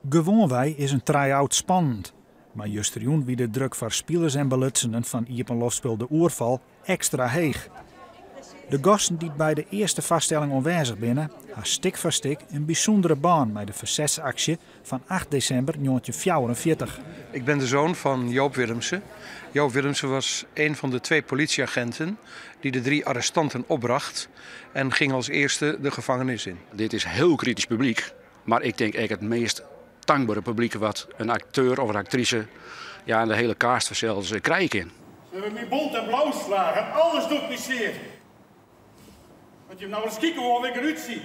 Gewoanwei is in try-out spannend, mar justerjûn wie de druk foar spilers en belutsenen fan iepenloftspul De Oerfal ekstra heech. De gasten dy't by de earste foarstelling oanwêzich binne, ha stik foar stik in bysûndere bân mei de fersetsaksje fan 8 desimber 1944. Ik ben de zoon van Joop Willemsen. Joop Willemsen was een van de twee politieagenten die de drie arrestanten opbracht en ging als eerste de gevangenis in. Dit is heel kritisch publyk, mar ik tink ek it meast tankbere publyk wat in akteur of in aktrise, ja en de hiele cast fansels, krije kin. Ze hebben my bont en blau slagen, alles doet my sear. Moat jim no ris kike hoe ik derút zie.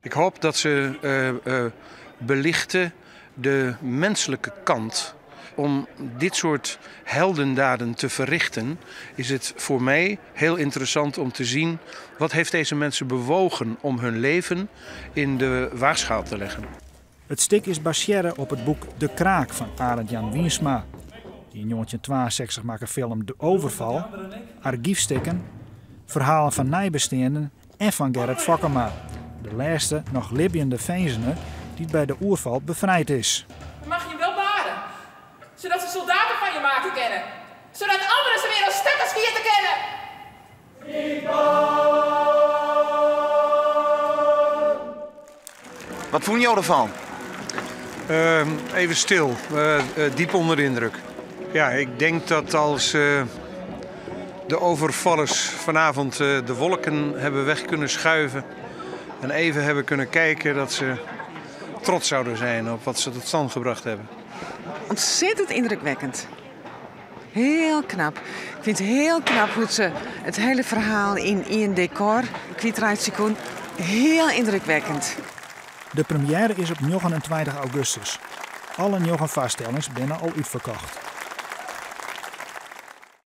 Ik hoop dat ze belichten de menselijke kant. Om dit soort heldendaden te verrichten is het voor mij heel interessant om te zien wat heeft deze mensen bewogen om hun leven in de waagschaal te leggen. It stik is basearre op it boek De Kraak fan Arend Jan Wiersma, de yn 1962 makke film De Overval, argyfstikken, ferhalen fan neibesteanden en fan Gerrit Fokkema, de lêste noch libjende finzene dy't by de oerfal befrijd is. Mag je wel baren, zodat ze soldaten van je maken kennen, zodat anderen ze weer als stukken schieten kennen. Wat fûn jo derfan? Even stil, diep onder de indruk. Ja, ik denk dat als de overvallers vanavond de wolken hebben weg kunnen schuiven en even hebben kunnen kijken, dat ze trots zouden zijn op wat ze tot stand gebracht hebben. Ontzettend indrukwekkend. Heel knap. Ik vind het heel knap hoe ze het hele verhaal in één decor kwytreitsje kon. Heel indrukwekkend. De première is op 29 augustus. Alle njoggen foarstellings binne al útferkocht.